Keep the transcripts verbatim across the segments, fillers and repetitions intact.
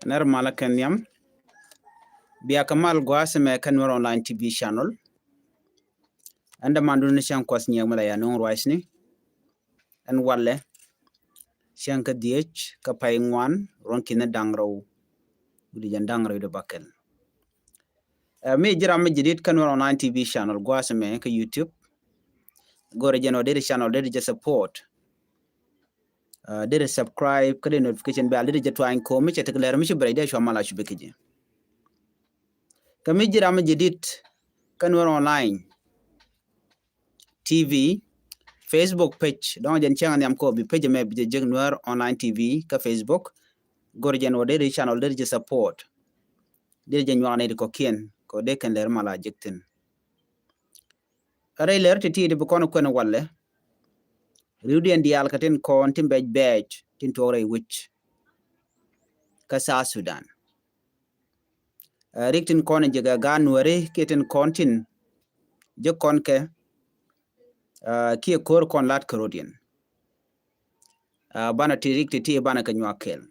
Nɛr malä kɛ nhiam. Bia kɛ mal gua̱a̱th ɛmɛ kä Nuer Online T V channel. Ɛn dämandun ni cäŋ kuɔth nyiɛk mi la ya nuŋ ruacni. Ɛn walɛ cäŋ kä dhiec kä pay ŋuan ruɔ̱n ki̱ni da̱ŋ rɛw wi̱cdɛ jiɛn da̱ŋ rɛw wi̱cdɛ bäkɛl. Ɛ, mi ji̱ ram mi ji̱ di̱t kä Nuer Online T V channel gua̱a̱th ɛmɛ kä YouTube. Go̱rɛ jɛn ɔ deri channel deri jɛ support. Ɛ, deri subscribe kä deri notification bell deri jɛ twany ko mi cɛ tek lɛr mi ci bɛrɛ dee cua mal a cubi kä ji̱. Kä mi ji̱ ram mi ji̱ di̱t kä Nuer Online T V Facebook page, dɔ̱ŋ jɛn cäŋ nhiam kɔ bi page mɛ bi jɛ jek Nuer Online T V kä Facebook. Go̱rɛ jɛn ɔ deri channel deri jɛ support. Deri jɛ nyuak nɛy ti kɔ̱kiɛn kɔ dee kɛn lɛr mal a jek thi̱n. Rɛy lɛr ti̱ti̱ ti bi kɔn kuɛn walɛ. Ri̱wdiɛn diaal kä tin kɔn tin bɛc bɛc tin tuɔk rɛy wec kä South Sudan. Ɛ, rik tin kɔn jɛ gɛ gaat Nuɛri kiɛ tin kɔn tin jɛ kɔn kɛ, ɛ, kiɛ ko̱r kɔn lat kärodiɛn. Ɛ, banɛ ti rik ti̱ti̱ banɛ kɛ nyuak kɛl.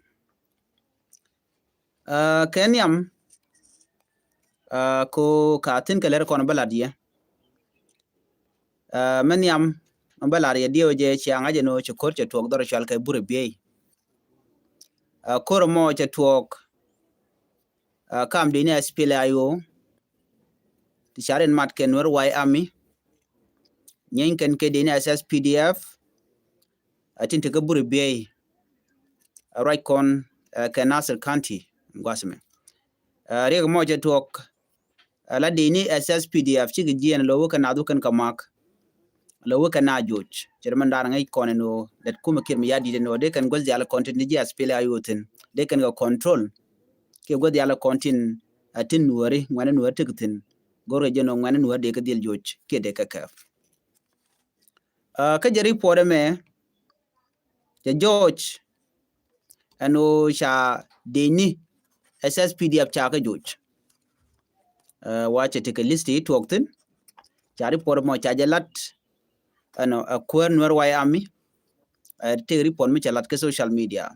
Ɛ, kɛ nhiam, ɛ, ko ka thi̱n kɛ lɛr kɔn bä lat yɛ. Ɛ, mɛ nhiam mɛ bä lar yɛ diɛw jɛ ciaŋ a jɛ ni ɣöö cɛ ko̱r cɛ tuɔɔk dhɔr cual kɛ burɛ biey. Ɛ, ko̱r mɔ cɛ tuɔɔk, ɛ, kam dee ni S P L A I O ti ca̱r in mat kɛ Nuer White Army. Nyeny kɛn kɛ dee ni S S P D F. Ɛ, tin ti kä burɛ biey. Ɛ, ruac kɔn, ɛ, kɛ Nasir County gua̱th mɛ. Ɛ, riɛk mɔ cɛ tuɔɔk, ɛ, la dee ni S S P D F cikɛ jiɛn lɔ wä kɛ nath wä kɛn kɛ mak. Lɔ wä kɛ na joc cɛ mɛn da̱a̱n ŋäc kɔn ɛn ɣöö det kumɛ kiɛt mi ya di̱t ɛn ɣöö dee kɛn guäth diaal kɔn tin ti ji̱ S P L A I O thi̱n dee kɛn kɛ control. Kiɛ guäth diaal kɔn tin, ɛ, tin Nuɛri ŋuɛ̈ni Nuɛri tek thi̱n. Go̱rkɛ jɛn ɣöö ŋuɛ̈ni Nuɛri dee kɛ dhil joc kiɛ dee kɛ kɛɛp. Ɛ, kä jɛ report ɛmɛ cɛ jɔɔc ɛn ɣöö ca dee ni S S P D F ca kɛ joc. Ɛ, wa cɛ tekɛ list ti tuɔɔk thi̱n. Ca report mɔ ca jɛ lat ɛn ɣöö ɛ kuäär Nuer White Army. Ɛ, tëë report mi cɛ lat kä social media.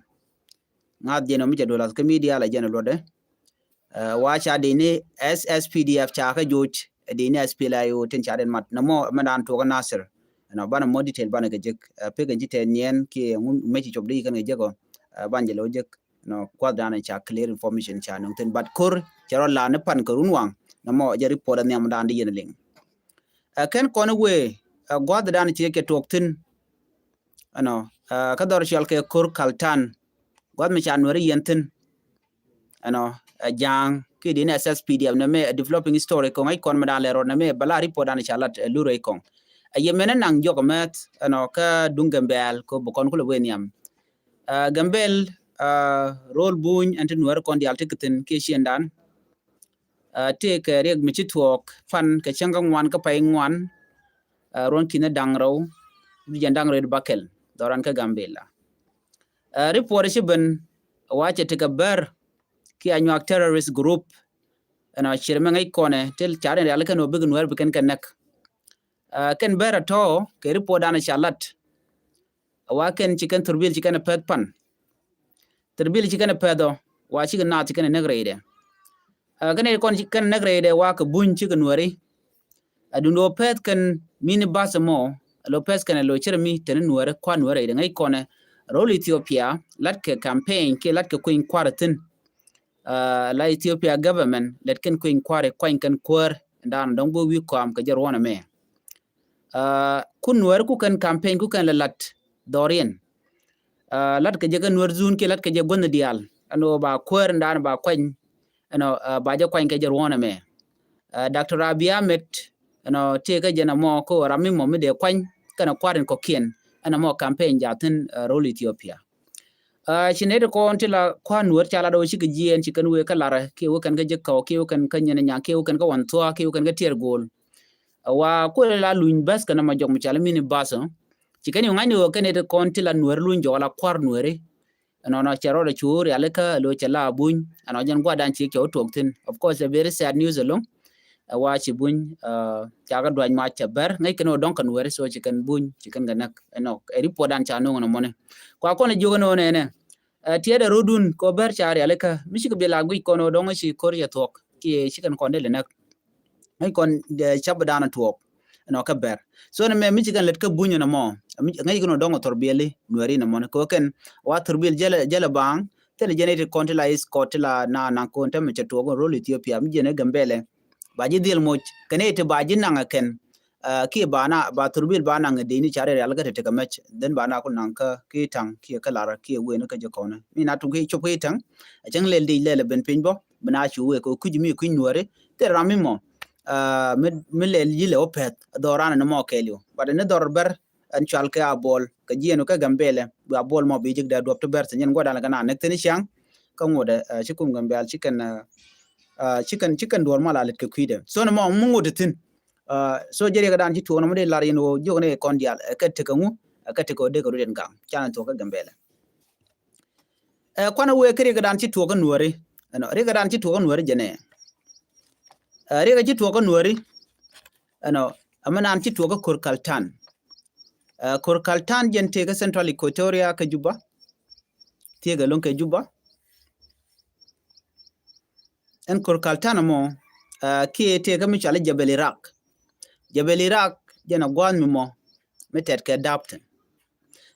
Ŋa̱th jɛn ɣöö mi cɛ duɔl lath kä media la jɛn ɣöö luɔtdɛ. Ɛ, wa ca dee ni S S P D F ca kɛ joc, ɛ, dee ni S P L A I O tin ca den mat nɔmɔ mɛ daan tuɔɔk kä Nasir. Ɛnɔ banɛ mɔ detail banɛ kɛ jek, ɛ, pek ɛn ci tɛth niɛn kiɛ ŋu mɛ ci cop dee kɛn kɛ jek ɔ, ɛ, ban jɛ lɛ wä jek. Nɔ kuath daan ca clear information ca nuŋ thi̱n, but ko̱r cɛ rɔ la ni pan kɛ run waŋ nɔmɔ jɛ report ɛ nhiam daan di yɛn liŋ. Ɛ, kɛn kɔn wee, ɛ, gua̱th daan ci kɛ tuɔɔk thi̱n. Ɛnɔ, ɛ, kä dhɔr cual kɛ ko̱r Kaltan. Gua̱th mi ca Nuɛri yɛn thi̱n. Ɛnɔ, ɛ, Ja̱a̱ŋ kiɛ dee ni S S P D F nɛmɛ, ɛ, developing story kɔŋ ɛ kɔn mi daan lɛ rɔɔd nɛmɛ bɛ la report daan ca lat, ɛ, lurɛ kɔŋ. Ɛ, yɛ mɛn ɛ naŋ jɔk mɛth ɛnɔ kä duŋ Gambɛl kɛ bi kɔn kulɛ wee nhiam. Ɛ, Gambɛl, ɛ, rol buny ɛn ti Nuɛri kɔn diaal ti kɛ thi̱n kiɛ ciëŋdan. Ɛ, tëëkɛ riɛk mi ci tuɔɔk pan kɛ cäŋ kä ŋuan kä pay ŋuan, ɛ, ruɔ̱n ki̱ni da̱ŋ rɛw wi̱cdɛ jiɛn da̱ŋ rɛw bäkɛl dhɔran kä Gambɛl. Ɛ, report ci ben wa cɛ tekɛ bär kiɛ Anyuak terrorist group. Ɛnɔ ciɛr mɛ ŋäc kɔnɛ ti ca̱r in rial kɛn ɣöö bikɛ Nuɛr bi kɛn kɛ näk. Ɛ, kɛn bär ɛ tɔ̱ kɛ report dan ca lat. Ɛ, wa kɛn ci kɛn thurbil ci kɛn ɛ pɛth pan. Thurbil ci kɛn ɛ pɛth ɔ wa cikɛ naath ci kɛn ɛ näk rɛydɛ. Ɛ, kɛn ɛ kɔn ci kɛn ɛ näk rɛydɛ wa kɛ buny cikɛ Nuɛri. Ɛ, duundɛ ɣöö pɛth kɛn mini bus ɛmɔ ɛ lo̱ pɛth kɛn ɛ lo̱ cɛrɛ mi teni Nuɛri kua̱r Nuɛri rɛydɛ ŋäc kɔnɛ rol Ethiopia latkɛ campaign kiɛ latkɛ kueny kua̱r thi̱n. Ɛ, la Ethiopia government lɛt kɛn kueny kua̱r kuany kɛn kuäär dan dɔ̱ŋ bi wi̱i̱ kɔam kɛ jɛ ruɔ̱n ɛmɛ. Ɛ, ku Nuɛri ku kɛn campaign ku kɛn lɛ lat dhɔriɛn. Ɛ, latkɛ jɛ kɛ Nuɛr zun kiɛ latkɛ jɛ guänh diaal ɛn ɣöö ba kuäär dan ba kuany ɛnɔ, ɛ, ba jɛ kuany kɛ jɛ ruɔ̱n ɛmɛ. Ɛ, Doctor Abiy Ahmed ɛnɔ tëëkɛ jɛn ɛmɔ kä ɣöö ram mi mɔ mi dee kuany kɛnɛ kua̱r in kɔ̱kiɛn ɛn ɛmɔ campaign jaathin, ɛ, rol Ethiopia. Ɛ, ci nɛy ti kɔn ti la kua̱r Nuɛr ca lat ɣöö cikɛ jiɛɛn ci kɛn wëë kä Larɛ kiɛ wëë kɛn kä Jekɔw kiɛ wëë kɛn kä Nyiɛn Nyaŋ kiɛ wëë kɛn kä Wan Thua̱a̱ kiɛ wëë kɛn kä Tiɛɛr Go̱o̱l. Ɛ, wa kuël la luny bäth kɛn ɛmɔ jɔk mi ca la mini bus ɔ. Ci kɛn yu ŋa̱cni ɣöö kɛn nɛy ti kɔn ti la Nuɛr luny jɔk la kua̱r Nuɛri. Ɛnɔnɔ cɛ rɔɔdɛ cu rialikä lo̱ cɛ la buny ɛnɔ jɛn gua̱dan ci cɛ wä tuɔɔk thi̱n. Of course, a very sad news ɛlɔ̱ŋ. Ɛ, wa ci buny, ɛ, ca kɛ duac mac cɛ bär ŋäc kɛn ɣöö dɔ̱ŋ kɛ Nuɛri so ci kɛn buny ci kɛn kɛ näk ɛnɔ ɛ report dan ca no̱o̱ŋ ɛnɔ mɔni. Kua kɔn ɛ jiök ɛn ɣöö nɛnɛ. Ɛ, tiɛɛdɛ rotdun kɛ ɣöö bɛr ca rialikä mi cikɛ bi la guic kɔn ɣöö dɔ̱ŋ ci ko̱r cɛ thuɔ̱k kiɛ ci kɛn kɔn dee lɛ näk. Ŋäc kɔn, ɛ, ca̱p dan tuɔɔk ɛnɔ kä bɛr. So ni mɛ mi ci kɛn lät kä buny ɛnɔ mɔ, ŋäc kɛn ɣöö dɔ̱ŋ ɛ thurbiɛli Nuɛri ɛnɔ mɔni kɛ ɣöö kɛn wa thurbiɛl jälɛ, jälɛ baaŋ. Thilɛ jɛn iti kɔn ti la East Coast ti la na naŋ kɔn tämɛ cɛ tuɔɔk rol Ethiopia mi jɛn ɛ Gambɛlɛ. Ba ji̱ dhil moc kɛn iti ba ji̱ naŋ ɛ kɛn. Kiɛ ba na ba thurbil ba naŋ ɛ dee ni ca rialikä ti tekɛ mɛc. Then ba na ku naŋ kä kiɛ taŋ kiɛ kä lar kiɛ wen kä jɛ kɔn mi na tuk kiɛ cop kiɛ taŋ. Ɛ cäŋ lɛl dee lɛl ɛ ben piny bɔ bi na cu wee kɛ kui̱c mi kui̱c Nuɛri. Thil ram mi mɔ mi lɛl yi̱lɛ wä pɛth dhɔran ni mɔ kɛɛliw. But ni dhɔr bɛr ɛn cual kɛ Abuɔl kɛ jiɛn kä Gambɛlɛ bi Abuɔl mɔ bi jik dee duɔp ti bɛr thi̱n nyɛn guɔdan kɛ na näk thi̱n ciaŋ. Kä ŋuɔdɛ ci kum Gambɛl ci kɛn, ci kɛn, ci kɛn duɔr mal a lät kɛ kui̱dɛ. So ni mɔ mi ŋuɔdɛ thi̱n. So jɛ riɛkɛ dan ci tuɔk nɔmɔ dee lar yɛn ɣöö jiök ni kɔn diaal ɛ kɛ tekɛ ŋu, ɛ kɛ tekɛ ɣöö dee kɛ rut yɛn gaŋ canɛ tuɔk kä Gambɛlɛ. Ɛ kuanɛ wee kä riɛkɛ dan ci tuɔk kä Nuɛri. Ɛnɔ riɛkɛ dan ci tuɔk kä Nuɛri jɛ nɛ. Ɛ riɛkɛ ci tuɔk kä Nuɛri. Ɛnɔ ɛmɛ nan ci tuɔk kä Ko̱r Kaltan. Ɛ Ko̱r Kaltan jɛn tëë kä Central Equatoria kä Juba. Thiekɛ lo̱ŋ kɛ Juba. Ɛn Ko̱r Kaltan mɔ kiɛ tëë kä mi cɔal i̱ Jebel Iraq. Jebel Iraq jɛn a gua̱a̱th mi mɔ mi tɛt kɛ dap thi̱n.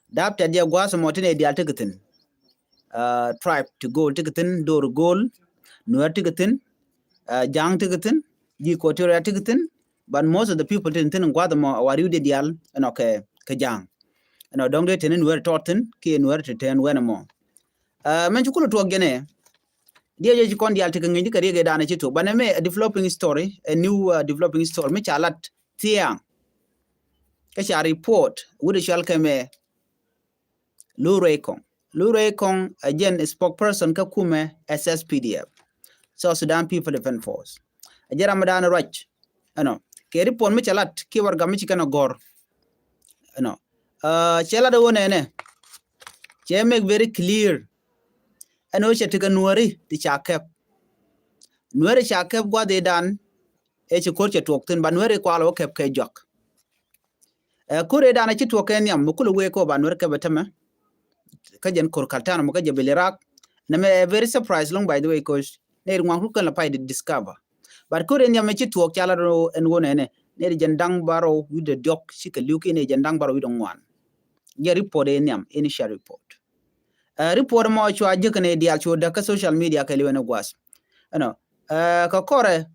Dap tɛt jɛ gua̱a̱th mɔ tin ɛ diaal tekɛ thi̱n. Tribe ti go̱o̱l tekɛ thi̱n, Dor go̱o̱l, Nuɛr tekɛ thi̱n, Ja̱a̱ŋ tekɛ thi̱n, ji̱ Equatoria tekɛ thi̱n. But most of the people tin thi̱n gua̱a̱th mɔ a wa riwdɛ diaal ɛnɔ kɛ, kɛ Ja̱a̱ŋ. Ɛnɔ dɔ̱ŋ dee teni Nuɛr tɔt thi̱n kiɛ Nuɛr ti ten wɛn mɔ. Mɛn ci kulɛ tuɔk jɛnɛ. Diɛ jɛ ci kɔn diaal ti kɛ ŋi̱ny ti kɛ riɛk ɛ danɛ ci tuɔk banɛ mɛ a developing story, a new developing story mi ca lat thiaŋ. Kä ca report wut ɛ cual kɛ mɛ Lurey Kɔŋ. Lurey Kɔŋ ɛ jɛn spokesperson kä kumɛ S S P D F, South Sudan People Defense Force. Ɛ jɛ ram mi danɛ ruac ɛnɔ kɛ report mi ca lat kiɛ warɛgak mi ci kɛn ɛ gɔ̱r. Ɛnɔ cɛ lat ɛ wä nɛnɛ. Cɛ make very clear ɛn ɣöö cɛ tekɛ Nuɛri ti ca kɛp. Nuɛri ca kɛp gua̱th i̱ dan ëë ci ko̱r cɛ tuɔk thi̱n ba Nuɛri kual ɣä kɛp kɛ juak. Ɛ ko̱r i̱ dan ɛ ci tuɔk kɛ nhiam mi kulɛ wee kɛ ɣöö ba Nuɛri kɛp ɛ tämɛ. Kä jɛn Ko̱r Kaltan mɔ kä Jebel Iraq. Nɛmɛ ɛ very surprise lɔŋ by the way, 'cause nɛy ri ŋuan kukɛn la pay di discover. But ko̱r i̱ nhiam ɛ ci tuɔk ca lat ɣä ɛn ɣöö nɛnɛ nɛy ri jɛn da̱ŋ bärɔw wi̱cdɛ diɔ̱k cikɛ li̱w kiɛ nɛy jɛn da̱ŋ bärɔw wi̱cdɛ ŋuan. Jɛ report i̱ nhiam, initial report. Report mɔ cua jiäk kɛn i̱ diaal cu däk kä social media kɛ li̱w ɛn i̱ gua̱a̱th. Ɛnɔ kɛ kɔrɛ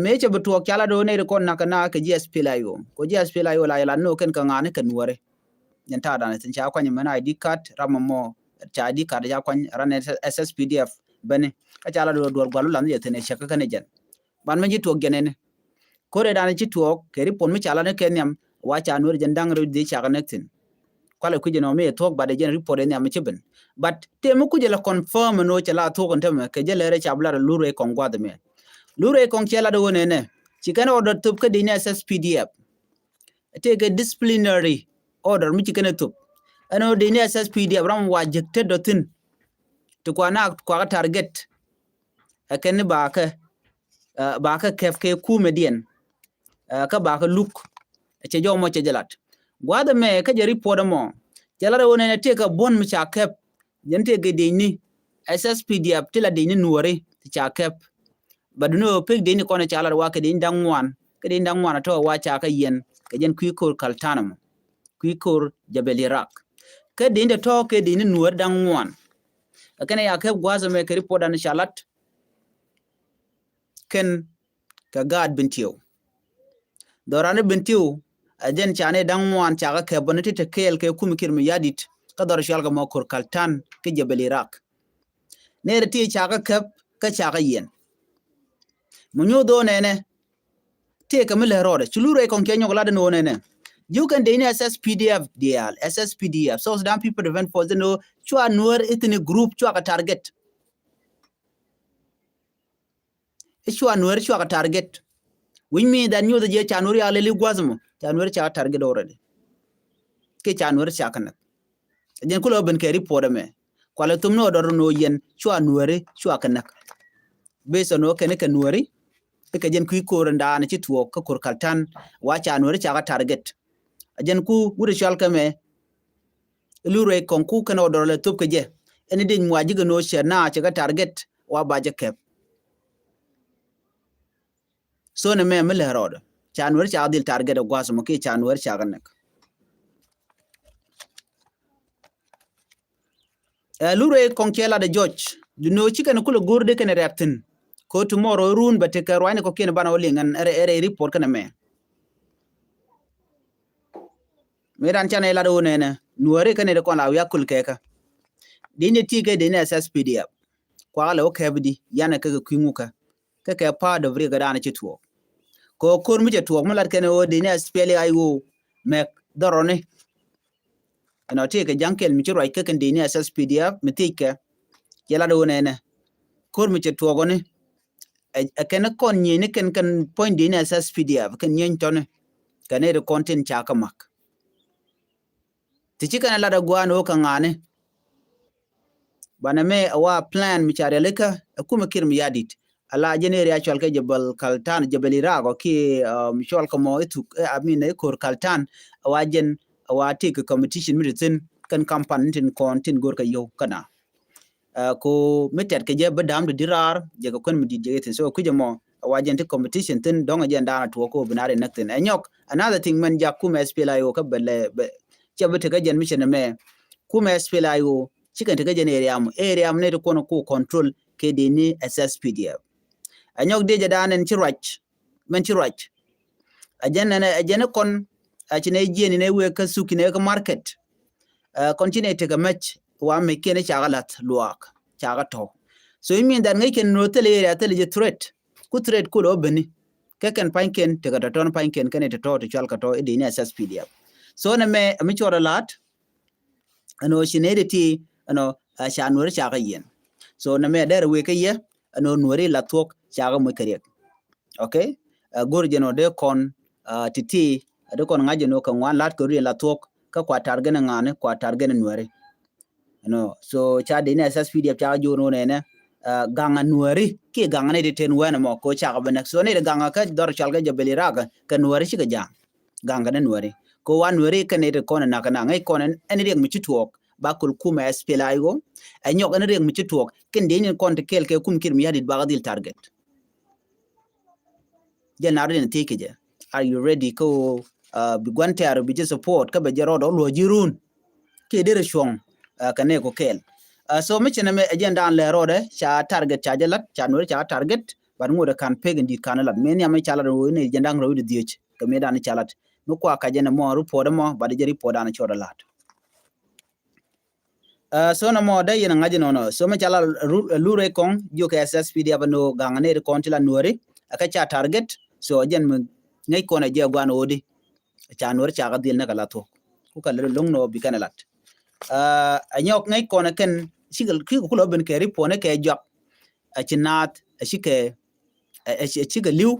mëë cɛ bi tuɔɔk ca lat ɣöö nɛy ri kɔn nakä na kɛ ji̱ S P L A I O kɛ ji̱ S P L A I O la yɛ lat ni ɣöö kɛn kɛ ŋa̱a̱ni kɛ Nuɛri. Yɛn ta̱a̱ danɛ thi̱n ca kuany mɛn I D card ram mɔ ca I D card ca kuany ran S S P D F beni. Kä ca lat ɣöö duɔl gua̱l wä lath ni jɛ thi̱n ɛ cäk kä kɛn ɛ jɛn. Ban mɛ ji̱ tuɔɔk jɛn ɛni. Ko̱r ɛ danɛ ci tuɔɔk kɛ report mi ca lat ni kɛ nhiam wa ca Nuɛri jɛn da̱ŋ rɛw dhieec cakɛ näk thi̱n. Kualɛ kui̱c ɛn ɔ mi ɛ thuɔ̱k bat ɛ jɛn report ɛ nhiam mi ci ben. But tëë mi kui̱c ɛ la confirm ɛn ɣöö cɛ la thuɔ̱k ɛn tämɛ kɛ jɛ lɛr ɛ ca bi lat ɛ Lurey Kɔŋ gua̱th ɛmɛ. Lurey Kɔŋ cɛ lat ɛ ɣöö nɛnɛ ci kɛn order thop kä dec ni S S P D F. Tëë kɛ disciplinary order mi ci kɛn ɛ thop ɛn ɣöö dec ni S S P D F ram wa jek tet dɔ thi̱n. Ti kua na kua kɛ target. Ɛ kɛn ni ba kɛ ba kɛ kɛp kɛ kumɛ diɛn. Kä ba kɛ luk cɛ jɔw mɔ cɛ jɛ lat. Gua̱a̱th ɛmɛ kä jɛ report ɛmɔ cɛ lat ɛ ɣöö nɛnɛ tëëkɛ buɔ̱n mi ca kɛp. Jɛn tëëkɛ dec ni S S P D F ti la dec ni Nuɔri ti ca kɛp. Ba duni ɣöö pek dec ni kɔn ca lat wa kɛ dec ni da̱ŋ ŋuan kä dec ni da̱ŋ ŋuan a tɔ̱ wa ca kɛ yiɛn kɛ jɛn kui̱ ko̱r Kaltan ɛmɔ. Kui̱ ko̱r Jebel Iraq. Kä dec ni tɔ̱ kɛ dec ni Nuɔri da̱ŋ ŋuan. Ɛ kɛn ɛ ya kɛp gua̱a̱th ɛmɛ kɛ report dan ca lat. Kɛn kɛ gaat Bentiu. Dhɔran ni Bentiu ɛ jɛn ca ni da̱ŋ ŋuan ca kɛ kɛp bä ni ti te kɛɛl kɛ kumi Kiir Mayardit kä dhɔr cual kɛ mɔ ko̱r Kaltan kä Jebel Iraq. Nɛɛrɛ ti ca kɛ kɛp kä ca kɛ yiɛn. Mi nyuuth ɣöö nɛnɛ tëëkɛ mi lɛ rɔɔdɛ ci Lurey Kɔŋ cɛ nyɔk lat ɛn ɣöö nɛnɛ. Ji̱ kɛn dec ni S S P D F diaal, S S P D F, South Sudan People Defense Force, ɛn ɣöö cua Nuɛr ethnic group cua kɛ target. I̱ cua Nuɛr cua kɛ target. Which mean that nyuuth jiɛ ca Nuɛr ya lɛli gua̱th mɔ ca Nuɛr ca kɛ target already. Kɛ ca Nuɛr ca kɛ näk. Jɛn kulɛ ben kɛ report ɛmɛ. Kualɛ thom ni ɣä dɔr ni ɣä yɛn cua Nuɛri cua kɛ näk. Based on ɣä kɛn kɛ Nuɛri. Ikɛ jɛn kui̱ ko̱r in daanɛ ci tuɔɔk kä ko̱r Kaltan wa ca Nuɛri ca kɛ target. A jɛn ku wut ɛ cual kɛ mɛ. Lurey Kɔŋ ku kɛn ɣä dɔr lɛ thop kɛ jɛ. ɛn i̱ dec muac ji̱ kɛ no̱o̱ cɛ na cɛ kɛ target wa ba jɛ kɛp. So nɛ mɛ mi lɛ rɔɔdɛ ca nuɛri ca dhil target ɛ gua̱a̱th mɔ kiɛ ca nuɛri ca kɛ näk. Ɛ lurɛ kɔŋ cɛ lat ɛ jɔc di no̱o̱ ci kɛn kulɛ go̱r di kɛn rɛp thi̱n. Ko tomorrow run bɛ tekɛ ruacni kɔkiɛn banɛ wä liŋ ɛn ɛrɛ report kɛn ɛmɛ. Mi ran canɛ lat wä nɛnɛ nuɔri kɛn ɛ di kɔn la wiak kul kɛkä. Di ni ti kɛ di ni S S P D F. Kuakä lɛ wä kɛp di yanɛ kɛ kɛ kui̱ ŋukä. Kɛ kɛ part of rik ɛ dan ci tuɔɔk. Ko ko̱r mi cɛ tuɔɔk mi lat kɛn ɛ wä di ni S P L A I O mɛk dhɔrɔni. Ɛnɔ ti kɛ ja̱ŋ kɛl mi ci ruac kä kɛn dini S S P D F mi thiec kɛ. Cɛ lat wä nɛnɛ ko̱r mi cɛ tuɔɔk ɔni. Ɛ kɛn kɔn nyieny ni kɛn kɛn puɔ̱ny dini S S P D F kɛn nyieny tɔni. Kɛn ni ri kɔn tin ca kä mak. Ti ci kɛn lat a guan wä kä ŋa̱ni. Banɛ mɛ a wa plan mi ca rialikä ɛ kumɛ kir mi yadit. Ala jɛn area cual kɛ Jebel Kaltan, Jebel Iraq ɔ ki um, cual kɛ mɔ ithuk, eh, I mean, ikur Kaltan, a wa jɛn a wa tik competition mi ti thin kɛn kampan tin kɔn tin gor kɛ yow kɛna. Uh, ko mi tɛt kɛ jɛ bä dam di dirar jɛ kɛ kɔn mi dit jɛ kɛ thin. So kui̱ jɛ mɔ a wa jɛn ti competition thin dɔŋ a jɛn daan a tuɔ ko binari nɛk thin. Ɛ nyɔk, another thing mɛn jak kumɛ S P L A I O kä bɛ lɛ bɛ cɛ bi tekɛ jɛn mi cɛ nɛ mɛ. Kumɛ S P L A I O cikɛn tekɛ jɛn area mɔ, area mɔ ni ti kɔn ko control kɛ dini S S P D F. Ɛ nyɔk dee jɛ daan ɛn ci ruac mɛn ci ruac. Ɛ jɛn ɛn ɛ jɛn kɔn ɛ ci nɛ jiɛn inɛ wee kä suk inɛ kä market. Ɛ kɔn ci nɛ tekɛ mɛc wa mɛ kiɛn cakä lath luaak cakä tɔw. So it mean that ŋäc kɛn nuɔ thil area thil jɛ threat. Ku threat ku lɔ beni kɛ kɛn pa̱ny kɛn tekɛ tɔtɔn pa̱ny kɛn kɛn ɛ tɔtɔ ti cual kɛ tɔ idini S S P D F. So nɛ mɛ mi cuɔt a laat. Ɛnɔ ci nɛ di ti ɛnɔ ca nuɔri cakä yɛn. So nɛ mɛ dɛr wee kä yɛ ɛnɔ nuɔri la thuɔk cakä muc kɛ riɛk. Okay. Ɛ go̱r jɛ nɔ dee kɔn ti ti ɛ dee kɔn ŋa̱c jɛ nɔ kɛ ŋuan la̱t kɛ ri la thuɔk kä kua tar gɛn ŋa̱ni kua tar gɛn nuɔri. Ɛnɔ so ca dee ni S S P D F ca jo̱o̱n wä nɛnɛ gaŋ a nuɔri kiɛ gaŋ ni ti ten wɛn mɔ ko cakɛ bɛ nɛk. So ni ti gaŋ a kä dhɔr cal kɛ jɛ beli rak kɛ nuɔri cikɛ ja̱a̱ŋ. Gaŋ kɛ ni nuɔri ko wa nuɔri kɛ ni ti kɔn nak na ŋäc kɔn ɛn riɛk mi ci tuɔɔk ba kul kumɛ S P L A I O. Ɛ nyɔk ɛn riɛk mi ci tuɔɔk kɛn dee ni kɔn ti kɛɛl kɛ kum kir mi yadit bakɛ dhil target. Jɛ nar din thiec kɛ jɛ. Are you ready? Kä ɣöö bi gua̱n tɛ̈r bi jɛ support kä bɛ jɛ rɔɔdɛ wä luɔ̱c ji̱ run. Kiɛ derɛ cuɔ̱ŋ kɛ nɛɛk kɔ kɛɛl. So mi cɛ nɛ mɛ ɛ jɛn daan lɛ rɔɔdɛ ca target ca jɛ lat ca nuɔri ca target. But ŋot ɛ kan pek in di̱t kan lat mi nhiam mi ca lat ɣöö ni jɛn da̱ŋ rɛw in dhiec kɛ mi daan ca lat. Mi kua ka jɛ nɛ mɔ report mɔ but jɛ report daan cɔɔd ɛ lat. So nɛ mɔ dee yɛn ŋa̱c nɔnɔ so mɛ ca la lurɛ kɔŋ jiök kɛ S S P D F nɔ gaŋ nɛ ri kɔn ti la nuɔri. Ɛ kä ca target so jɛn mi ŋäc kɔn ɛ jɛ guan ɣöödi. Ca nuɔri ca kä dhil nɛ kɛ la thuɔk ku kɛ lɛ loŋ nɔ bi kɛn ɛ lat. Ɛ nyɔk ŋäc kɔn ɛ kɛn cikɛ kulɔ ben kɛ ri puɔn ɛ kɛ juak. Ɛ ci naath ɛ cikɛ ɛ cikɛ li̱w.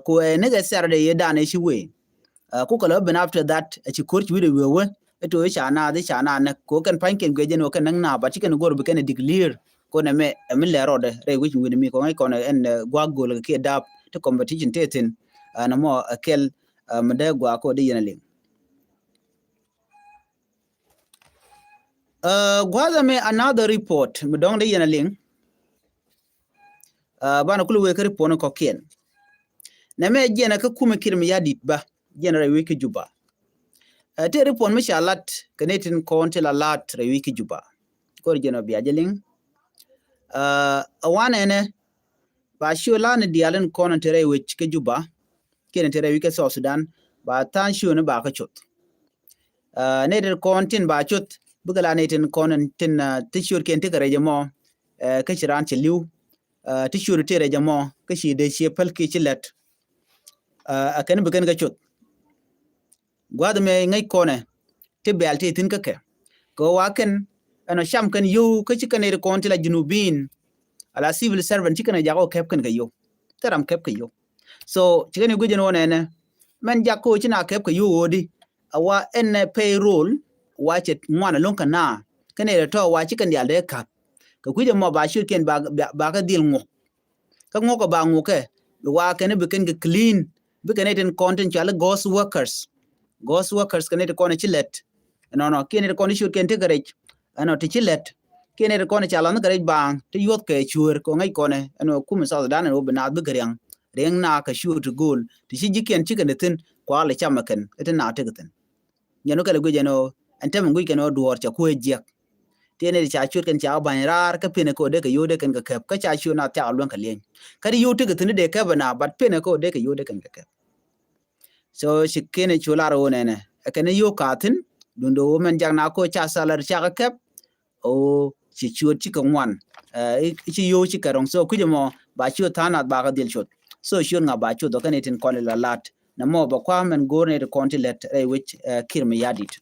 Ku ɛ nikɛ Saturday yɛ dan ɛ ci wee. Ku kɛ lɛ ben after that ɛ ci ko̱r ci wi̱dɛ wee wee. Ɛ to ca naath ca naath nɛ ko kɛn pa̱ny kɛn guiɛ jɛn wä kɛn näk naath but ci kɛn go̱r bi kɛn ɛ declare. Ko nɛ mɛ ɛ mi lɛ rɔɔdɛ rɛy wi̱c wi̱n mi kɔŋ kɔn ɛn gua̱a̱k go̱l kɛ kiɛ dap ti competition tɛ thin. Ɛn mɔ ɛ kɛl mi dee gua̱a̱k ko dee yɛn ɛ liŋ. Gua̱a̱th ɛmɛ another report mi dɔ̱ŋ dee yɛn ɛ liŋ. Banɛ kul wee kä report ni kɔ̱kiɛn. Nɛ mɛ jiɛn ɛ kä kumɛ kir mi ya̱ di̱t ba jiɛn rɛy wi̱c kä Juba. Tëë report mi ca lat kɛ ni tin kɔn ti la lat rɛy wi̱c kä Juba. Kor jiɛn ɔ bia jɛ liŋ. Ɛ wanɛ nɛ ba ciö lan ni diaal in kɔn in te rɛy wi̱c kä Juba. Kiɛn in te rɛy wi̱c kä South Sudan ba tha̱a̱ŋ ciö ni ba kä cuth. Ni tin kɔn tin ba cuth bikɛ la ni tin kɔn tin ti ciötkiɛn ti kɛ rɛc ɛmɔ. Kä ci raan ci li̱w ti ciöt ti rɛc ɛmɔ kä ci dee ciɛ päl kiɛ ci lɛt. Ɛ kɛn bi kɛn kä cuth. Gua̱th mɛ ŋäc kɔnɛ ti bɛl ti thi̱n kä kɛ kɛ wa kɛn ɛn ɔ cam kɛn yio̱w kä ci kɛn iri kɔn ti la Junubin. Ala civil servant ci kɛn ɛ jak ɔ kɛp kɛn kɛ yio̱w. Thil ram kɛp kɛ yio̱w. So ci kɛn ɛ guic ɛn ɣöö nɛnɛ mɛn jak kä ɣöö ci na kɛp kɛ yio̱w ɣöödi. A wa ɛn ɛ payroll wa cɛ ŋuan ɛlɔ̱ŋ kɛ na kɛn iri tɔ̱ wa ci kɛn diaal dee ka̱p. Kɛ kui̱c ɛmɔ ba ciötkiɛn ba kɛ dhil ŋuɔ̱k. Kä ŋuɔ̱kɛ ba ŋuɔ̱kɛ bi wa kɛn bi kɛn kɛ clean. Bi kɛn itin kɔn tin cuali ghost workers. Ghost workers kɛn itin kɔn ci lɛt. Ɛnɔnɔ kiɛn itin kɔn ti ciötkiɛn ti kɛ rɛc. Ɛnɔ ti ci lɛt. kiɛ nɛy ti kɔn ca la̱th ni kɛ rɛc baaŋ ti yuɔth kɛ cuëër kɛ ŋäc kɔnɛ ɛn ɔ kumɛ South Sudan ɛn ɔ bi naath bikɛ riaŋ. Riaŋ na kɛ cuëër ti go̱o̱l ti ci ji̱ kiɛn cikɛ ni thi̱n kua lɛ cam ɛ kɛn ɛ ti naath tekɛ thi̱n. Nyɛn wä kɛl ɛ guic ɛn ɔ ɛn tɛmɛ guic kɛn ɔ duɔɔr ca kuëë jiɛk. Ti ɛn ɛ ti ca cuet kɛn ca ba̱ny raar kä piɛnɛ kɛ ɔ dee kɛ yio̱w dee kɛn kɛ kɛp kä ca cuet na thiak luäŋ kɛ lieny. Kä ti yio̱w tekɛ thi̱n ti dee kɛp ɛ na, but piɛnɛ kɛ ɔ dee kɛ yio̱w dee kɛn kɛ kɛp. So ci kɛn ɛ cu lar ɣöö nɛnɛ ɛ kɛn ɛ yio̱w ka thi̱n duundɛ ɣöö mɛn jak na kɛ ɔ ca salary cakɛ kɛp. Ɣöö ci ciöt cikɛ ŋuan. Ɛ, i̱ ci yio̱w cikɛ rɔ̱ŋ. So kui̱c ɛmɔ ba ciöt tha̱a̱ŋ nath bakɛ dhil cuɔth. So ciöt ŋa ba cuɔth ɔ kɛn itin kɔn ila la̱t nɛ mɔ bɛ kua̱r mɛn go̱o̱r ni ti kɔn ti lɛt rɛy wec, ɛ, Kiir Mayardit.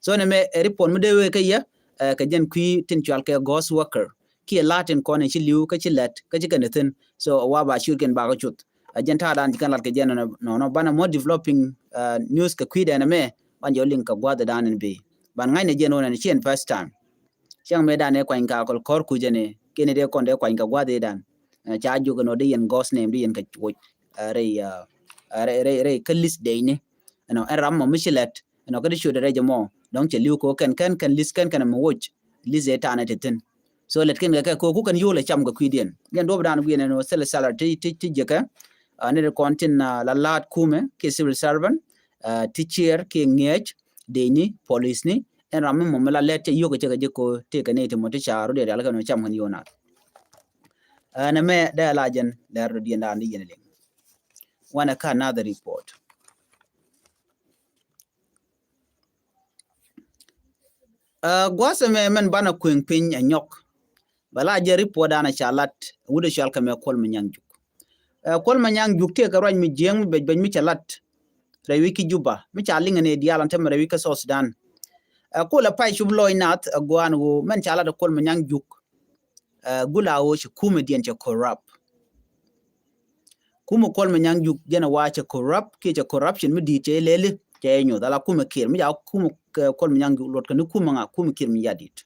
So nɛ mɛ ɛ report mi dee wee kä yɛ, ɛ, kɛ jɛn kui̱ tin cual kɛ ghost worker kiɛ la̱t tin kɔn in ci li̱w kä ci lɛt kä ci kɛn ithin. So wa ba ciöt kɛn bakɛ cuɔth. Ɛ jɛn ta̱a̱ dan ci kɛn lat kɛ jɛn nɔnɔ, nɔnɔ banɛ mɔ developing, ɛ, news kɛ kui̱ dɛn ɛmɛ ban jɛ liŋ kɛ gua̱th dan in bi ban ŋa̱cnɛ jɛn wä nɛn ci ɛn first time. Cäŋ mëë dan ëë kuany ka kɔl kɔr kucä ni kɛn dee kɔn dee kuany ka gua̱th ëë dan. Ɛ, ca jiök ɛn ɔ dee yɛn ghost name dee yɛn kɛ woc, ɛ, rɛy, ɛ, rɛy, rɛy, rɛy kä list dee ni. Ɛn ɔ ɛn ram mɔ mi ci lɛt ɛn ɔ kä dee ciöt rɛy jɛ mɔ dɔ̱ŋ cɛ li̱w kɛ kɛn kɛn kɛn list kɛn kɛn mɛ woc list ëë tanɛ ti thi̱n. So lɛt kɛn kɛ kɛ kɛ ku kɛn yio̱w lɛ cam kɛ kui̱diɛn yɛn duɔp dan guiɛn ɛn ɔ thilɛ salary ti, ti, ti jiäkä. Ɛ, ni dee kɔn tin, ɛ, la la̱a̱t kumɛ kiɛ civil servant, ɛ, ti ciɛɛr kiɛ ŋiɛc dee ni police ni. Ɛn ram mi mɔ mi la lɛt cɛ yio̱k cɛ kɛ ji̱ ko tëëkɛ nɛy ti mɔ ti ca rɔ diɛ rial kɛ nɔ cam kɛn yio̱w nath. Ɛn ɛmɛ dee la jɛn lɛr rɔ diɛn daan di yɛn liŋ. Wanɛ ka another report. Ɛ, gua̱a̱th ɛmɛ mɛn banɛ kueŋ piny ɛ nyɔk. Bɛ la jɛ report danɛ ca lat wut ɛ cual kɛ mɛ Kuɔl Manyaŋ Juk. Ɛ, Kuɔl Manyaŋ Juk tëëkɛ ruac mi jiäŋ mi bɛc bɛc mi cɛ lat rɛy wi̱c ki Juba mi ca liŋɛ ni diaal ɛn tämɛ rɛy wi̱c kä South Sudan. Ɛ, kulɛ pay cup lɔc nath ɛ gua̱a̱n ɣöö mɛn ca lat ɛ Kuɔl Manyaŋ Juk. Ɛ, gula ɣöö ci kumɛ diɛn cɛ corrupt. Kumɛ Kuɔl Manyaŋ Juk jɛn ɛ wa cɛ corrupt kiɛ cɛ corruption mi di̱i̱t cɛ ilɛli cɛ inyoth ala kumɛ Kiir mi ca kumɛ, ɛ, Kuɔl Manyaŋ Juk luɔt kɛ ni kumɛ ŋa kumɛ Kiir Mayardit.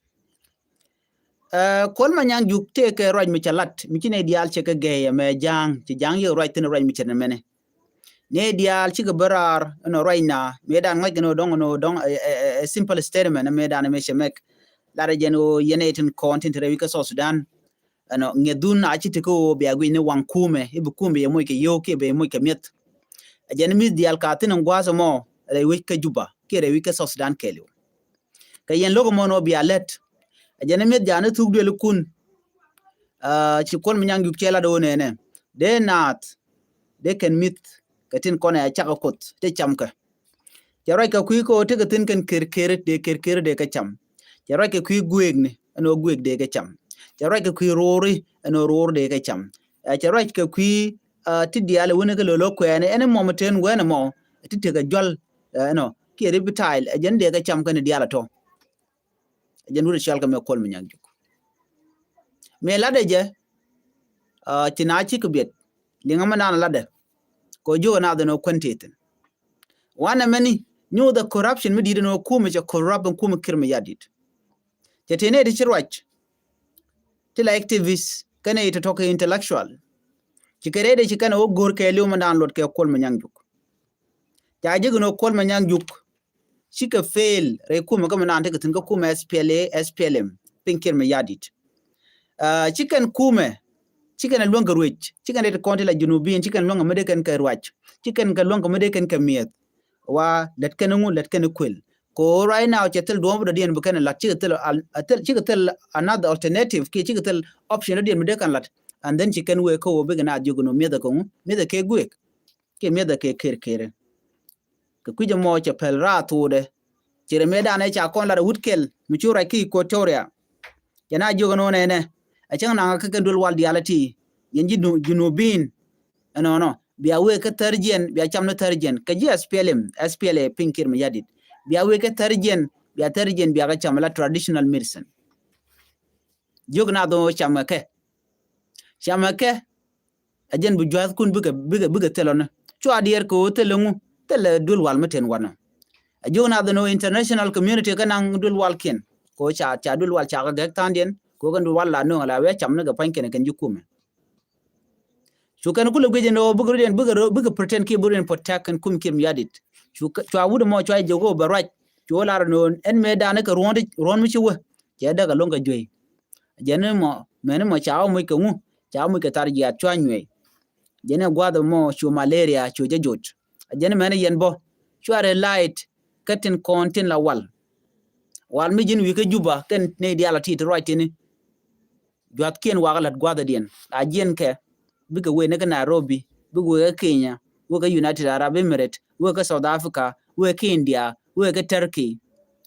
Ɛ, Kuɔl Manyaŋ Juk tëëkɛ ruac mi cɛ lat mi ci nɛy diaal cɛ kɛ gɛy ɛmɛ ja̱a̱ŋ ci ja̱a̱ŋ yɛ ruac thi̱n ruac mi cɛ nɛmɛnɛ. Nɛy diaal cikɛ bä raar ɛn ɔ ruac na mëë dan ŋa̱c kɛn ɔ dɔ̱ŋ ɛn ɔ dɔ̱ŋ ɛ, ɛ, ɛ, ɛ simple statement mëë dan ɛ mëë cɛ mɛk. Lat ɛ jɛn ɔ yɛn ɛ tin kɔn tin te rɛy wi̱c kä South Sudan. Ɛn ɔ ŋiɛth dhun a ci ti kä ɣöö bia guic ni waŋ kumɛ i̱ bi kumɛ yɛ moc kɛ yio̱w kiɛ bɛ yɛ moc kɛ mi̱eth. Ɛ jɛn mi̱th diaal ka thi̱n ɛn gua̱a̱th ɛmɔ rɛy wi̱c kä Juba kiɛ rɛy wi̱c kä South Sudan kɛɛliw. Kɛ yɛn lo̱k ɛmɔ nɔ bia lät. Ɛ jɛn mi̱th ja̱a̱n i̱ thuk duëlikun. Ɛ, ci Kuɔl Manyaŋ Juk cɛ lat ɣöö nɛnɛ dee naath dee kɛn mi̱th kɛ tin kɔn ɛ cakɛ Kuoth te camkɛ. Cɛ ruac kɛ kui̱ kä ɣöö tekɛ thi̱n kɛn ker ker dee ker ker dee kɛ cam. Cɛ ruac kɛ kui̱ guëëkni ɛn ɣöö guëëk dee kɛ cam. Cɛ ruac kɛ kui̱ ro̱o̱ri ɛn ɣöö ro̱o̱r dee kɛ cam. Ɛ, cɛ ruac kɛ kui̱, ɛ, ti diaal ɛ wuni kä lo̱l ɣä kuɛɛni ɛn mɔmɔ ten wɛn ɛmɔ ti tekɛ jual, ɛ, ɛnɔ kiɛ reptile ɛ jɛn dee kɛ cam kɛn diaal ɛ tɔ. Ɛ jɛn wut ɛ cɔal kɛ mɛ Kuɔl Manyaŋ Juk. Mëë latdɛ jɛ, ɛ, ci na cikɛ biɛt liŋä mɛ naan latdɛ. Kɛ ɔ jiök ɛ naath ɛn ɔ kuän tëë thi̱n. Wanɛ mɛni nyuuth ɛ corruption mi di̱i̱t ɛn ɔ kumɛ cɛ corrupt ɛn kumɛ Kiir Mayardit. Cɛ tëë nɛy ti ci ruac ti la activist kɛnɛ ti tɔ̱ kɛ intellectual. Ci kɛ rɛydɛ ci kɛn ɛ wä go̱r kɛɛliw mɛ naan luɔt kɛ Kuɔl Manyaŋ Juk. Ca ji̱ kɛn ɔ Kuɔl Manyaŋ Juk cikɛ fail rɛy kumɛ kä mi naan tekɛ thi̱n kä kumɛ S P L A, S P L M, piny Kiir Mayardit. Ɛ, ci kɛn kumɛ ci kɛn ɛ luäŋ kɛ ruec ci kɛn rɛy ti kɔn ti la Junubin ci kɛn luäŋ kɛ mi dee kɛn kɛ ruac ci kɛn kɛ luäŋ kɛ mi dee kɛn kɛ mi̱eth. Wa lät kɛn ŋu lät kɛn kuël. Ko right now cɛ thil duɔ̱ɔ̱m dɔ̱diɛn bi kɛn lat cikɛ thil, cikɛ thil another alternative kiɛ cikɛ thil option dɔ̱diɛn bi dee kɛn lat. And then ci kɛn wee kä wä bikɛ na jiök ni mi̱eth ɛ kɛ ŋu mi̱eth ɛ kɛ guëëk. Kiɛ mi̱eth ɛ kɛ ker ker. Kɛ kui̱c ɛmɔ cɛ pɛl raar thokdɛ. Ci rɛ mëë danɛ ca kɔn lat ɛ wut kɛl mi cu ruac kä Equatoria. Cɛ na jiök ɛn ɣöö nɛnɛ ɛ cäŋ naŋ kä kɛn duel wal diaal ɛ ti yɛn ji̱ Junubin. Ɛnɔnɔ bia wee kä thäär jiɛn bia cam ni thäär jiɛn kɛ ji̱ S P L M, S P L A piny Kiir Mayardit. Bia wee kä thäär jiɛn bia thäär jiɛn bia kɛ cam la traditional medicine. Jiök na dhon cam kɛ kɛ. Cam kɛ kɛ. Ɛ jɛn bi jua̱thkun bikɛ bikɛ bikɛ thil ɔni cua diɛɛr kɛ ɣöö thil ɛŋu thil ɛ duel wal mi ten wanɔ. Ɛ jiök na dhon ɣöö international community kä naŋ duel walkiɛn kɛ ɣöö ca ca duel wal ca kɛ gɛk tha̱a̱ŋdiɛn kɛ ɣöö kɛn duel wal la nööŋ la wee cam ni kɛ pua̱nykiɛn kɛn ji̱ kumɛ. Cu kɛn kulɛ guic ɛn ɣöö bikɛ rɔ̱diɛn bikɛ rɔ bikɛ pretend kiɛ bikɛ rɔ̱diɛn protect kɛn kum Kiir Mayardit. Cu kɛ cua wut ɛmɔ cua jɛ ɣöö bɛ ruac cu ɣöö lar ɛn ɣöö ɛn mëë danɛ kɛ ruɔ̱n ruɔ̱n mi ci wä. Cɛ däk ɛlɔ̱ŋ kɛ juey. Jɛn ni mɔ, mɛn ni mɔ ca wä muc kɛ ŋu, ca wä muc kɛ thar jiath cua nyuɛy. Jɛn ni guath mɔ cu malaria cu jɛ jot. Jɛn ni mɛn ni yɛn bɔ cua rɛ light kä tin kɔn tin la wal. Wal mi ji̱n wi̱i̱ kä Juba kɛn ni diaal a ti ti ruac tini. Juathkiɛn wakä lat gua̱thädiɛn a jiɛn kɛ bikɛ wee ni kä Nairobi, bikɛ wee kä Kenya, wee kä United Arab Emirates, wee kä South Africa, wee kä India, wee kä Turkey,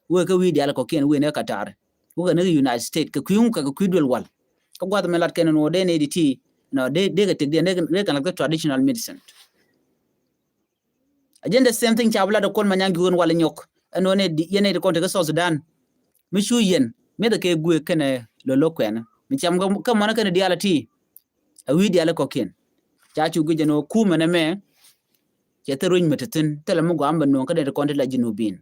wee kä wi̱i̱ diaal kɔkiɛn wee ni kä Qatar, wee kä ni kä United States kɛ kui̱ ŋu kɛ kɛ kui̱ duel wal. Kä gua̱th mi lat kɛn ni wä dee ni di ti nɔ dee dee kɛ tëkdiɛn dee kɛ lat kä traditional medicine. A jɛn the same thing ca bi lat ɛ Kuɔl Manyaŋ Juuk ɛn wal nyɔk ɛn wä ni yɛn ni di kɔn te kä South Sudan. Mi cu yɛn mi̱eth kɛ guek kɛnɛ lolo kuɛn mi cam kä mɔnɛ kɛnɛ diaal a ti. A wi̱i̱ diaal kɔkiɛn ca cu guic ɛn wä kumɛ nɛ mɛ. Cɛ thil ruec mi ti thin thilɛ mi guam bɛ nuɔ̱ŋ kä ni di kɔn te la Junubin.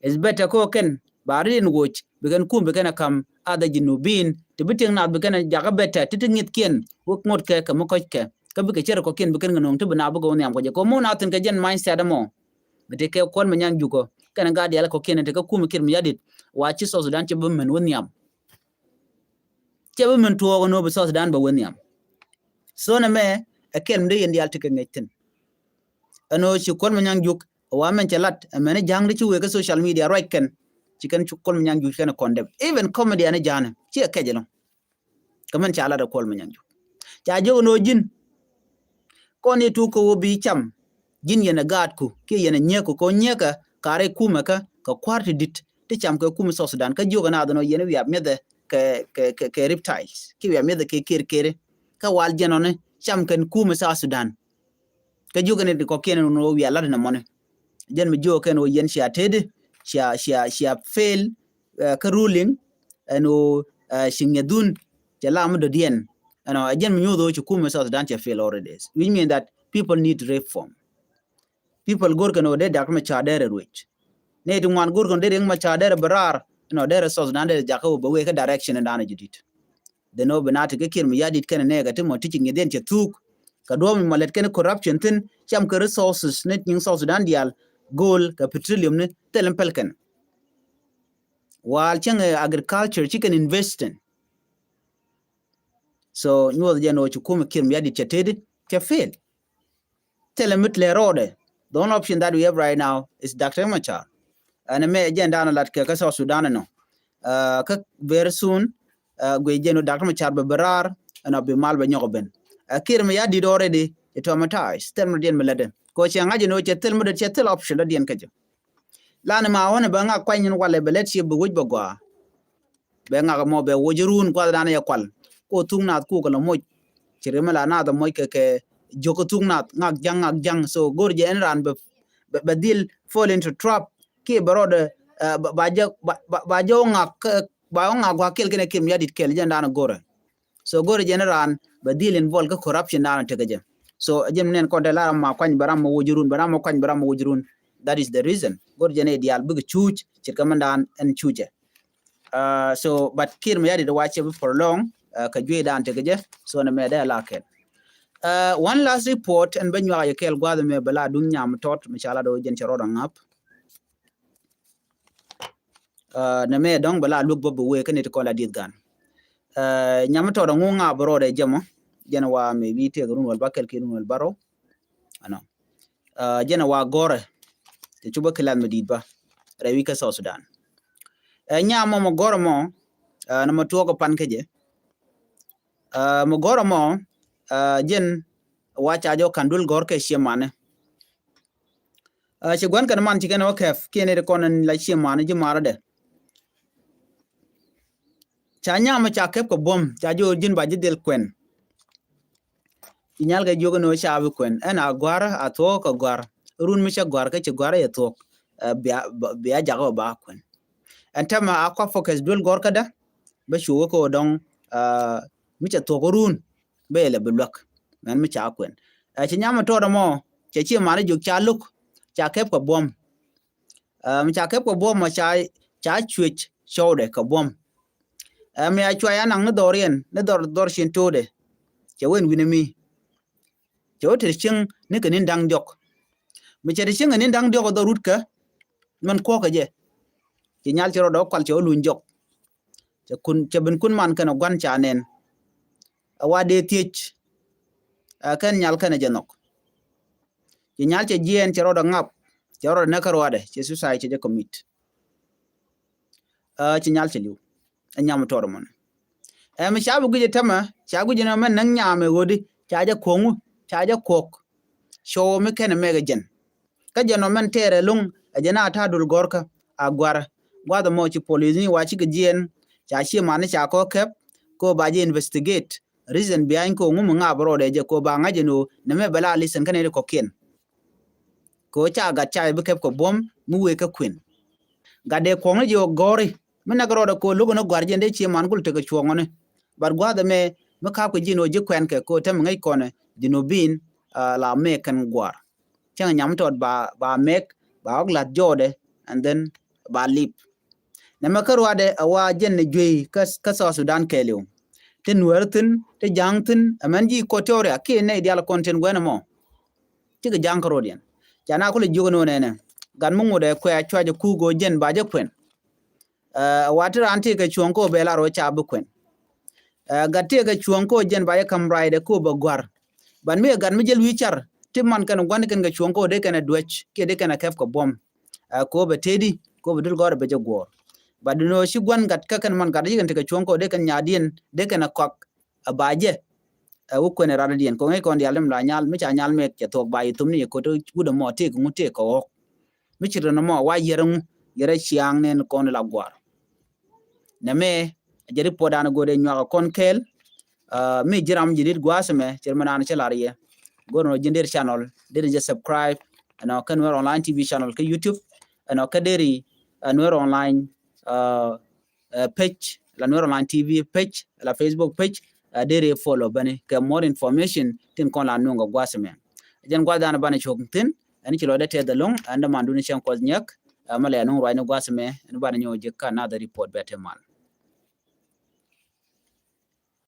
Is better ko kɛn ba ri in woc bi kɛn kum bi kɛn a kam other Junubin ti bi tiŋ nath bi kɛn a jakä better ti ti ŋi̱thkiɛn wek ŋot kɛ kɛ mi kɔc kɛ kä bi kɛ cɛ ri kɔkiɛn bi kɛn kɛ nuɔ̱ŋ ti bi na bi kɛ wä nhiam kɔ jɛ kɔ mo na thin kɛ jɛn mindset mɔ. Bi ti kɛ Kuɔl Manyaŋ Juuk kɔ kɛn a gaat diaal kɔkiɛn ti kɛ kum Kiir Mayardit wa ci South Sudan cɛ bi mɛn wä nhiam. Cɛ bi mɛn tuɔɔk ɛn wä bi South Sudan bɛ wä nhiam. So nɛ mɛ ɛ kɛl mi dee yɛn diaal ti kɛ ŋäc thin. Ɛn wä ci Kuɔl Manyaŋ Juuk wa mɛn cɛ lat ɛ mɛn ja̱a̱ŋ di ci wee kä social media ruac kɛn ci kɛn ci Kuɔl Manyaŋ Juuk kɛn kɔn dɛp even comedy ɛn ja̱a̱n ci ɛ kɛc ɛlɔ̱ŋ. Kä mɛn ca lat ɛ Kuɔl Manyaŋ Juuk ca jiök ɛn wä ji̱n kɔn i̱ tuk kɛ wä bi cam ji̱n yɛn ɛ gaatku kiɛ yɛn ɛ nyiekku kɛ wä nyiekɛ kaarɛ kumɛ kä kɛ kua̱r ti di̱t ti cam kɛ kumɛ South Sudan kä jiök ɛn wä ji̱n yɛn wiaa mi̱ethɛ kɛ kɛ kɛ reptiles kiɛ wiaa mi̱ethɛ kɛ ker keri kä wal jɛn ɔni cam kɛn kumɛ South Sudan. Kä jiök ɛn kɔkiɛn ɛn wä wiaa lat ɛn ɛmɔni. Jɛn mi jiök kɛn wä yɛn cia teti cia cia cia fail kä ruling ɛn wä ci ŋiɛdhun cɛ la mi dɔ̱diɛn. Ɛn wä jɛn mi nyuuth wä ci kumɛ South Sudan cɛ fail already, which mean that people need reform. People go̱r kɛn wä dee dak mi ca dɛrɛ ruec. Nɛ ti ŋuan go̱r kɛn dee riŋ mi ca dɛrɛ bɛ raar ɛn wä dɛrɛ South Sudan dee jakä wä bɛ wee kä direction ɛn daanɛ jadid. Dhen ɔ bi na ti kä Kiir Mayardit kɛn nɛɛkɛ ti mɔ ti ci ŋi̱dhiɛn cɛ thuk. Kɛ duɔ̱ɔ̱p mi mɔ lɛt kɛn corruption thi̱n cam kɛ resources ni nyiŋ South Sudan diaal gold kɛ petroleum ni thil in pɛl kɛn. Wal cäŋ agriculture ci kɛn invest in. So nyuɔth jɛn ɔ ci kumɛ Kiir Mayardit cɛ teti cɛ fail. Thilɛ mi ti lɛ rɔɔdɛ. The only option that we have right now is Doctor Machar. Ɛn mɛ agenda ni lat kɛ kä South Sudan ɛnɔ. Kä very soon guic jɛn wä Doctor Machar bɛ bi raar ɛnɔ bi mal bɛ nyɔk ben. Kiir Mayardit already ɛ traumatized thil mi diɛn mi lätdɛ kɛ cɛ ŋa̱c ɛn wä cɛ thil mi dee cɛ thil option dɔ̱diɛn kä jɛ. Lan ma wänɛ bɛ ŋa̱k kuany in walɛ bɛ lɛt ciɛ bi wec bɛ gɔaa. Bɛ ŋak mɔ bɛ woc run kuath dan yɛ kual. Ko thuk nath kuk la moc. Ci rimɛ la nath moc kɛ kɛ jok thuk nath ŋak jaŋ ŋak jaŋ. So go̱r jɛ ɛn ran bɛ bɛ dhil fall into trap. Kiɛ bɛ rɔɔdɛ ba jɛ ba jɛ wä ŋak ba wä ŋak gua̱ kɛl kɛnɛ Kiir Mayardit kɛl jɛ ɛn dan go̱rɛ. So go̱rɛ jɛ ɛn ran bɛ dhil involve kä corruption dan tekɛ jɛ. So jɛ nɛn kɔn te la ram ma kuany bɛ ram ma woc run bɛ ram ma kuany bɛ ram ma woc run. That is the reason go̱r jɛ ɛn diaal bikɛ cuuc ce̱tkɛ mɛn dan ɛn cuucɛ. So but Kiir Mayardit wa cɛ bi prolong kɛ juey dan tekɛ jɛ. So nɛ mɛ dee la kɛl. One last report ɛn bä nyuak yɛ kɛl guath mɛ bɛ la duŋ nyam tɔt mi ca la do jɛn cɛ rɔd aŋap. Nɛ mɛ dɔŋ bɛ la luäk bä bi wee kä ni ti kɔn la dieth gan. Nyam tɔt aŋu ŋap rɔd ɛ jɛmɔ jɛn wa mɛ bi tëk run wäl ba kɛl ki run wäl ba rɔw. Ɛnɔ jɛn wa gɔrɛ. Cɛ cupä kilath mi di̱i̱t bä rɛy wi̱c kä South Sudan. Ɛ nyam mɔ mɔ gɔrɛ mɔ nɔmɔ tuɔɔk pan kä jɛ. Mɔ gɔrɛ mɔ jɛn wa ca jɔ kan duel gɔr kɛ ciɛ manɛ. Ci gua̱n kɛn man ci kɛn wä kɛp kiɛn iti kɔn la ciɛ manɛ ji̱ marä dɛ. Ca nyam mɔ ca kɛp kɛ buɔ̱m ca jɔ ji̱n ba ji̱ dhil kuɛn. Ci nyal kɛ jiök ni wä ca bi kuɛn ɛn a gua̱r a thuɔk kɛ gua̱r. Run mi cɛ gua̱r kä ci gua̱r yɛ thuɔk bia bia jakä wä ba kuɛn. Ɛn tɛmɛ a kua focus duel gɔr kädä bä cu wä kɛ wä dɔŋ mi cɛ thuɔk run bä yɛ lɛ bi luäk. Mɛn mi ca kuɛn ɛ ci nyam mi tɔɔt ɛmɔ cɛ ci mani jiök ca luk ca kɛp kɛ buɔ̱m. Mi ca kɛp kɛ buɔ̱m mɔ ca ca cuec cɔwdɛ kɛ buɔ̱m. Ɛ mi a cua ya naŋ ni dhɔriɛn ni dhɔr dhɔr cin to̱o̱dɛ. Cɛ wen wi̱n mi cɛ wä ter cieŋ ni kɛ nin da̱ŋ diɔk. Mi cɛ ter cieŋ kɛ nin da̱ŋ diɔk dhɔr rut kä mɛn kuɔ̱k kɛ jɛ. Ci nyal ci rɔɔdɛ wä kual cɛ wä luny jɔk. Cɛ kun, cɛ bin kun man kɛn ɛ gua̱n ca nɛn. Ɛ wa dee thiec. Ɛ kɛn nyal kɛn ɛ jɛ nhɔk. Ci nyal cɛ jiɛɛn cɛ rɔɔdɛ ŋap. Cɛ rɔɔdɛ näk kä ruaadɛ. Cɛ suicide cɛ jɛ commit. Ɛ ci nyal cɛ li̱w. Ɛ nyam tɔɔr mɔn. Ɛ mi ca bi guic ɛ tämɛ, ca guic ɛ nɔ mɛn näŋ nyam ɛ ɣöödi, ca jɛ kuɔ̱ŋ, ca jɛ kuɔ̱k. Cɔw mi kɛn ɛ mɛk ɛ jɛn. Kä jɛn ɔ mɛn tɛɛr ɛlɔ̱ŋ, ɛ jɛn a ta̱a̱ dul gɔ̱rkä, a gua̱r. Gua̱th ɛmɔ ci police ni wa cikɛ jiɛɛn, ca cie mani ca kɔ kɛp, ko ba jɛ investigate. Reason behind ko ŋu mi ŋa̱a̱ bɛ rɔɔdɛ jɛ ko ba ŋa̱c ɛn ɣöö, nɛmɛ bɛ la listen kä nɛy ti kɔ̱kiɛn. Ko ca gat ca bi kɛp kɛ buɔ̱m, mi wëë kä kuën. Gat dee kuɔ̱ŋni jɛ ɣöö gɔ̱ri, mi näk rɔɔdɛ ko lo̱k ɛn ɣöö gua̱r jɛ ɛn dee cie man kul tekɛ cuɔ̱ɔ̱ŋ ɔni. But gua̱a̱th ɛmɛ, mi ka̱a̱k kuɛ ji̱n ɣöö ji̱ kuɛn kɛ ko tɛm ŋäc kɔnɛ, Junubin, ah, la mɛk kɛn gua̱r. Cäŋ nyam tɔt ba, ba mɛk, ba ɣɔk la̱th jɔɔdɛ, and then ba lip. Nɛmɛ kä ruaadɛ a wa jɛn ni juey kä, kä South Sudan kɛɛliw. Ti Nuɛr thi̱n, ti Ja̱a̱ŋ thi̱n, ɛmɛn ji̱ Equatoria, kiɛ nɛy diaal kɔn tin guɛn ɛmɔ. Cikɛ ja̱a̱ŋ kä rɔɔdiɛn. Ca na kulɛ jiök ni wä nɛnɛ. Gat mi ŋut ɛ kuɛ a cua jɛ kuk ɣöö jɛn ba jɛ kuɛn. Ɛ, wa ti raan tëëkɛ cuɔ̱ɔ̱ŋ kä bɛ lar ɣöö ca bi kuɛn. Ɛ, gat tëëkɛ cuɔ̱ɔ̱ŋ kä jɛn ba jɛ ka̱m raydɛ kä bɛ gua̱r. Ban mi ɛ gat mi jɛ lui̱i̱ car, ti man kɛn gua̱n kɛn kɛ cuɔ̱ɔ̱ŋ kä dee kɛn ɛ duäc, kiɛ dee kɛn ɛ kɛp kɛ buɔ̱m. Ɛ, kä bɛ tëëdi, kä bɛ dul gɔ̱r ɛ bɛ jɛ guɔ̱ɔ̱r. But nɔ ci gua̱n gat kä kɛn man gat, dee kɛn tekɛ cuɔ̱ɔ̱ŋ kä dee kɛn nyaadiɛn, dee kɛn ɛ kɔak, ɛ ba jɛ. Ɛ wä kuɛn ɛ radɔ̱diɛn, kɛ ŋäc kɔn diaal ti mi la nyal, mi ca nyal mɛk cɛ thuɔ̱k ba yi thum ni yɛ ko̱t wut ɛmɔ tëëk ŋu tëëk kɛ ɣɔ̱k. Mi ci rɛn ɛmɔ wa yɛr ɛŋu, yɛr ɛ ciaŋ nɛn kɔn la gua̱r. Nɛmɛ, jɛ ri puɔt dan go̱o̱dɛ nyuak ɛ kɔn kɛɛl. Ah, mi ji̱ ram ji̱ dit gua̱a̱th ɛmɛ, cɛ mi naan cɛ lar yɛ. Go̱o̱r nɔ ji̱n der channel, der jɛ subscribe, ɛnɔ kä Nuer Online T V channel kä YouTube, ɛnɔ kä deri, ah, Nuer Online, ah, eh, page, la Nuer Online T V page, la Facebook page, eh, deri follow bäni kɛ more information tin kɔn la nuŋ kɛ gua̱a̱th ɛmɛ. Jɛn gua̱a̱th dan banɛ cuɔ̱k thi̱n, ɛn ci lɔcdɛ tɛth ɛlɔ̱ŋ, ɛn däman mandun cɛn kuɔth nyɛk, ɛ mɛ lɛ nuŋ ruacni gua̱a̱th ɛmɛ, ɛn banɛ nyɔk ji̱ kä another report bɛ te mal.